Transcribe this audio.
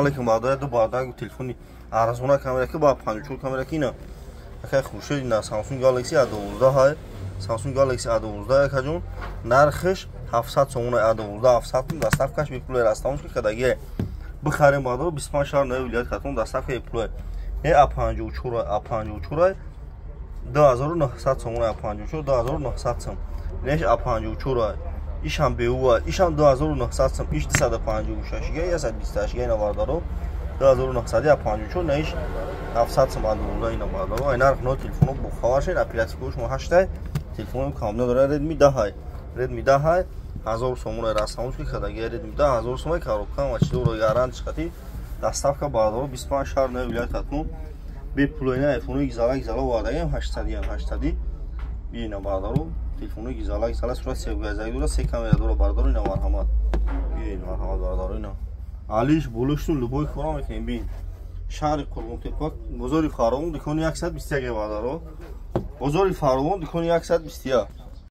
Алейкум, бародари ду бародар, телефони арзона камера ки ба 54 камера ки ина акай Хуршед, ина Samsung Galaxy A12 ҳай, Samsung Galaxy A12 акаҷон, нархш 700 сомона, A12 700 сом, доставкаш бепуле, растамош ки кадаги бихарем, бародаро, 25 шаҳр нави вилоят Хатлон доставка бепуле. Не A54, A54 2900 сомона, A54 2900 сом, неш A54 ишам беува, ишам 2900 сом, иш 256 га, 128 га, ина бародаро, 2900 A54, на иш 700 сом A12 ина бародаро. Ай нарх но телефоно бохабар шед, оперативкош мо 8 телефоно кам надора, Redmi 10, Redmi 10 1000 сомона, растамош ки кадаги Redmi 10 1000 сомон, коробка ма чидоро гарант чиқати, доставка бародаро 25 шаҳр нави вилоят Хатлон бепул. Ина айфони гизала гизала овардаем, 800 800 бина бародаро, телефони гизала гизала, сурат сегазаги дора, се камера дора, бародаро, ина марҳамат, бин, марҳамат бародаро, ина алиш болуштун любой кора мекунем, бин, шаҳри Қурғонтепа, бозори Фаровон, дукони 121, бародаро, бозори Фаровон, дукони 121.